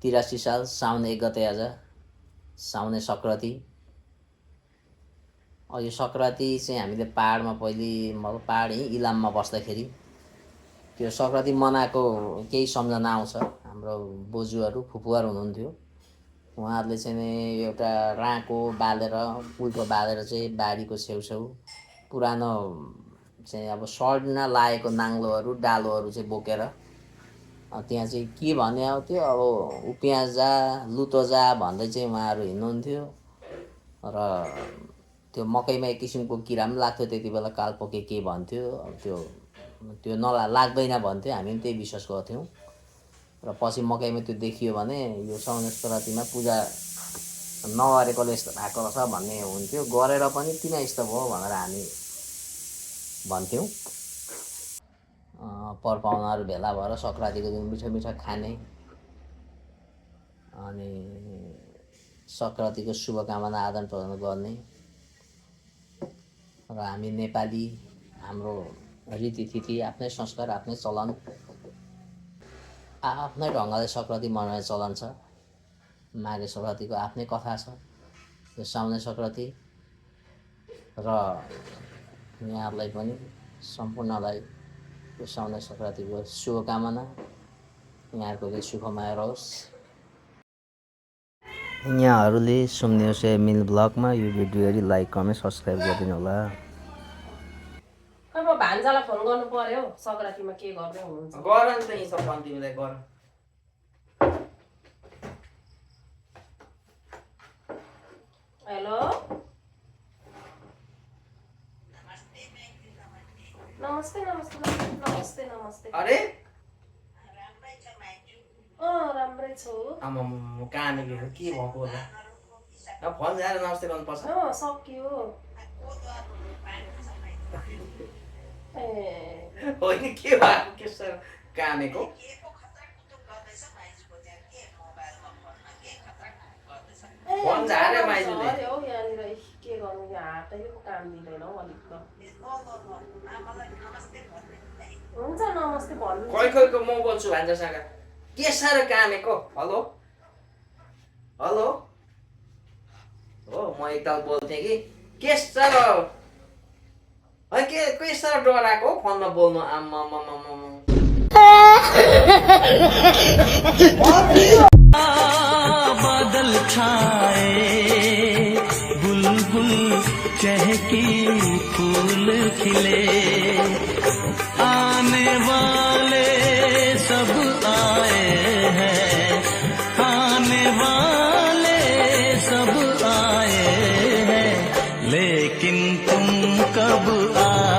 83 साल साउन 1 गते आज साउने सङ्क्रान्ति। यो सङ्क्रान्ति चाहिँ हामीले पहाडमा पहिले पहाड इलाममा बस्दाखेरि त्यो सङ्क्रान्ति मनाएको केही सम्झना आउँछ। हाम्रो बोजूहरू फुपूहरू हुनुहुन्थ्यो, उहाँहरूले चाहिँ एउटा राँको बालेर पुल्ठो बालेर चाहिँ बारीको छेउछेउ पुरानो चाहिँ अब सड्न लागेको नाङ्लोहरू डालोहरू चाहिँ बोकेर त्यहाँ चाहिँ के भन्ने आउँथ्यो, अब उपियाँ जा लुतो जा भन्दै चाहिँ उहाँहरू हिँड्नुहुन्थ्यो। र त्यो मकैमा एक किसिमको किरा पनि लाग्थ्यो त्यति बेला, कालपोके के भन्थ्यो, त्यो त्यो लाग्दैन भन्थ्यो, हामी पनि त्यही विश्वास गर्थ्यौँ। र पछि मकैमा त्यो देखियो भने यो साउने सङ्क्रान्तिमा पूजा नगरेकोले यस्तो भएको रहेछ भन्ने हुन्थ्यो, गरेर पनि किन यस्तो भयो भनेर हामी भन्थ्यौँ। परपाहुनाहरू भेला भएर सङ्क्रान्तिको दिन मिठो मिठो खाने अनि सङ्क्रान्तिको शुभकामना आदान प्रदान गर्ने। र हामी नेपाली, हाम्रो रीतिथिति, आफ्नै संस्कार, आफ्नै चलन, आफ्नै ढङ्गले सङ्क्रान्ति मनाउने चलन छ। माघे सङ्क्रान्तिको आफ्नै कथा छ, यो साउने सङ्क्रान्ति। र यहाँहरूलाई पनि सम्पूर्णलाई यो साउने सङ्क्रान्तिको शुभकामना, यहाँहरूको चाहिँ सुखमय रहोस्। यहाँहरूले सुन्नुहोस् मिल ब्लगमा यो भिडियो हेरी लाइक कमेन्ट सब्सक्राइब गरिदिनु होला। अब भान्जालाई फोन गर्नु पर्यो सङ्क्रान्तिमा के गर्ने हुनुहुन्छ? गर नि त यी सब पनि तिमीलाई गर। हेलो नमस्ते नमस्ते नमस्ते नमस्ते। अरे राम्रै छु। कहाँ के भएको होला? फोन ल्याएर नमस्ते गर्नुपर्छ। सक्यो। होइन के भएको के सर कामेको? फोन झारे माइजुले। यहाँनिर के गर्नु, यहाँ हातैको काम दिँदैन हौ अलिक त। हुन्छ नमस्ते भन्नु। खैखैको म बोल्छु भान्जासँग। के साह्रो कामेको? हेलो हेलो हो, म एकताल बोल्थेँ कि के साह्रो के साह्रो डराएको फोनमा बोल्नु। आम्मा बादल छाए बुलबुल चहकी फूल खिले, आने वाले सब आए हैं, आने वाले सब आए हैं, लेकिन तुम कब आए?